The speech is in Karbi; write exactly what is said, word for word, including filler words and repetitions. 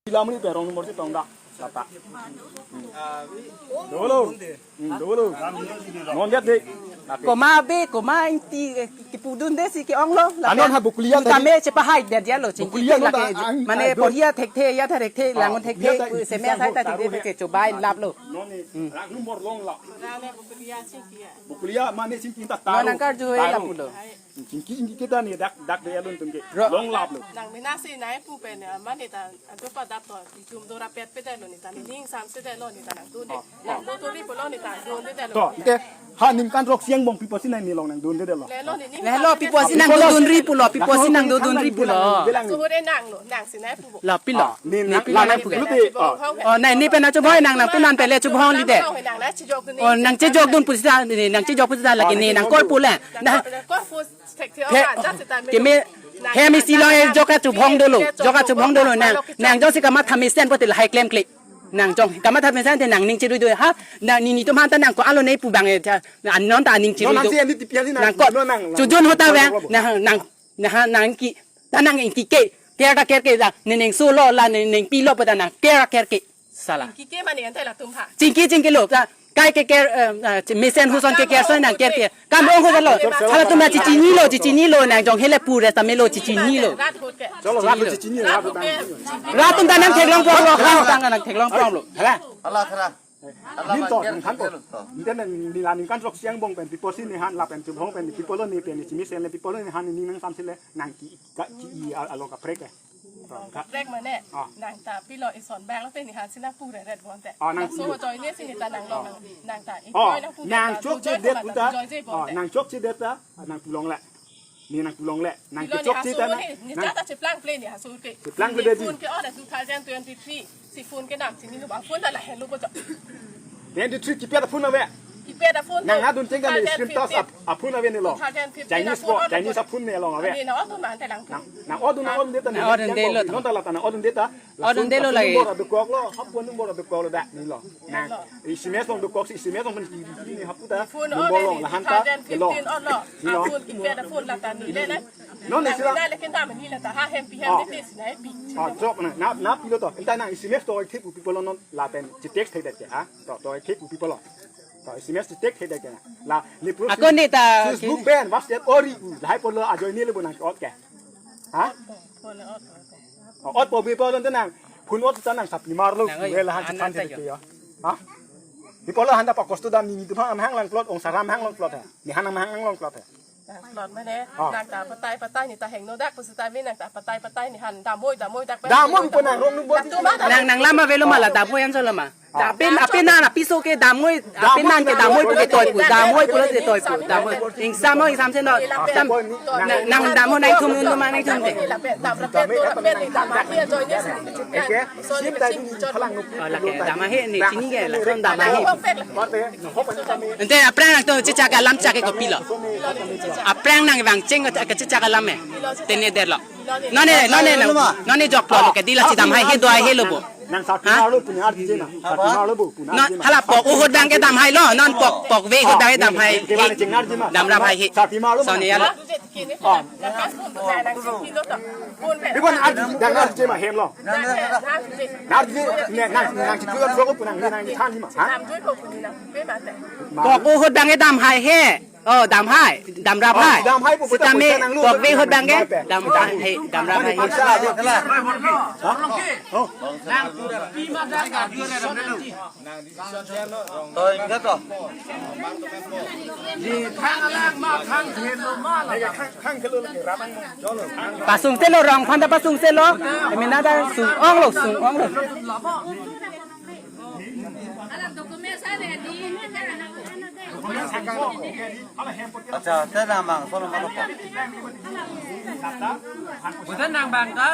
Ila muni pe rong number si tong dak. Sata. Dolo. Hmm, dolo. Non dia de. Komat be, komat ingti, eh, kipudunde si ke-onglo. Lake anon ha bukulia tadi. Tame chepahai dia dia lo, chingki bukulia teng non lake, ta ang, mane ah, porhia thekthe, ya thekthe, ah, langun thekthe, bukulia ta ku-, ingti semia sang sai ta ho, thikde taru thekche, he. Chobai lap lo. Non ni, hmm, rang number long la. Rang ne bukulia chingki ya. Bukulia mane chingki ta non taru. Nang karju ya taru. Lap lo. Chingki chingki kita ni dak, dak de alun tum ke. Ro. Long lap lo. Nang mena si nai pu pen ya, mane ta ajo pa dap to, itum do rapet pe de lo ni ta, ni ning sam se de lo ni ta nang dun de. Ah, nang ah. Do tori po lo ni ta dun de de lo. To, ike, ha ning kan rok siang bong pipo si nai ni long nang dun de de lo. Le lo ni ning le lo sam se de pipo lo. Si nang dodunri pulo, pipo si nang dodunri pulo. Belang ni. Suhu de nang lo, nang si nai pu bo. La pilo. Ah, ni ni nang pilo la nang nang pu. Pilo de, ah. Oh, nai ni pen acho boy nang nang punan pele acho bohong li de. Nang nang chejok dun. Oh, nang chejok dun pusi ta, ni nang chejok pusi ta lagi ni nang kor pu le. Nang kor pu. He, keme, hem isi lo, eh, jok kachubong dolo, jok kachubong dolo, nang, nang jongsi kamatha mesen pote lahai klemkle. Nang jong, kamatha mesen te nang ning chirui do, ha, nang ni ni tum han ta nang ko-an lo ne pu bang, eh, ta, anon ta ning chirui do. Nang ko, chujun ho ta vang, nang, nang, nang, nang ki, ta nang ingki ke, ker ta ker ke ta, ne neng so lo la, ne neng pi lo pa ta nang, ker ta ker ke. Sala. Chingki ke mane ante latum ha. Chingki, chingki lo. Ta, kai ke ker, eh, eh, mesen huson ke ker so nang ker ke. Kam ong huson lo. Halatum na chichini lo, chichini lo nang jong hele pure ta me lo chichini lo. Rat hut ke. Cholo, rat chichini, rat hut. Rat tum ta nang theklong pom lo, rat tum ta nang theklong pom lo. Hala. Hala, hala. Hala, nin to, hala, nin han to. Hala. Nin ten ni la ning kan rok siang bong pen pipo si ni han lapen chubong pen pipo lo ni pen ni chimi sen le pipo lo ni han ni nang sam si le nang ki ka ki i a- along kaprek ke. Kaprek mane. Ah. Nang ta pilo ison bang lo pe ni han si nang pure ret bonte. Ah, nang nang so pilo. Join ni si ni ta nang long nang, nang ta. Oh, enjoy nang pure nang ta, chok enjoy chedet ta puta. Nang join je bonte. Oh, nang chok chedet ta, nang pu long le. Ni nang pu long le. Nang pilo ni chok ha chedet so ta nang, ni, ni nang ta ta cheplang ple ni ha so ke. Cheplang ple ni de di. Phone ke on two thousand twenty-three. Si phone ke nam si ni lo ba phone ta la helo ko jo. Twenty-three keypad phone ave. Keypad phone nang to, adun cheng kan screen touch two thousand fifteen. Ap-, aphone ave ni lo. Two thousand fifteen Chinese aphone ko, on Chinese to. Aphone ni along ave. Ani na auto man te lang. Nang, nang auto nang auto data nang auto de lo ta. Non ta la ta nang auto data. Auto de lo lagi. Number adukok lo, hap number adukok lo dak ni lo. Nang, lo. Isi mes long dukok si isi mes long pen ni hapu ta. Phone number on long ni lahan ta two thousand fifteen lo. On lo. Ni lo. Aphone keypad phone la ta ni le na. Non ni sila. Nang na le ken ta ni la ta ha hem pi hem. Oh. Ni tis na pi. Oh, jok na, na, na pilo to. Enta nang isi mes to ke pu people non lapen. Chetext thek det ke, ha? To, to, ke pu people lo. To, isi mes chetext thek det ke. La, ni pro ako si ni ta Facebook ki- pen, WhatsApp ori, u, lahai polo ajoine le bo nang ot ke. Ha? Ot po, ot po, ot po. Oh, ot po, bi polo nang. Phone ot ta nang sap ni mar lo, nang oi, we la han anak chan ta thek yo. Ke yo. Ha? Bi polo han ta pa kosto dam ni, ni tu hang, hang lang plot, ong saram hang lang plot ha. Ni han hang lang plot ha. Nang plot mane, ah, nang ta patai patai ni ta hengno dak, pusita mi nang ta patai patai ni han damoi damoi dak. Damoi pu nang rong nu bo. Nang nang lama velo mala damoi an so lama. Ah. Apen apen nan apiso ke damoi, apen nan ke damoi pu ke toi pu, damoi pu ke toi pu, damoi. Ingsam no, ingsam sen no, sam, nang, nang damoi nang thum nu ma nang thum te. Eke, sim ta ni phalang nu. Oh, lake dam ahe ni chini ke, lason dam ahe. Ante aphrang nang to chechak alam chak ke kopilo. Aphrang nang vangcheng ke chechak alam me. Tene der lo. None, none, none, none jok lo ke di la si dam hai he do hai he lo bo. Nang sati ha? Mar lo punya arti jena. Sati mar lo bo punya. Non arti jena. Hala pok u hudang ke dam hai lo. Non pok, pok ve hudang ke dam hai. Ke bang cheng arti jena. Dam rap hai he. Sati mar lo. Sone ya lo. Oh. Ibu nang arti, nang arti jema hem lo. Nang arti, ne, nang, nang si kuyon so ko punang, nang than jema, ha? Pok u hudang ke dam hai he. Oh, dam hai, dam rap hai. Oh, dam hai, pok u hudang ke dam hai he, dam rap hai he. Paksa aja. Ha? Oh. To, ingkhat to. Pasung se lo, rong aphan ta pasung se lo. Emina ta sung ong lo, sung ong lo. Accha, te nang bang, solo mano pa. Bukan nang bang ta.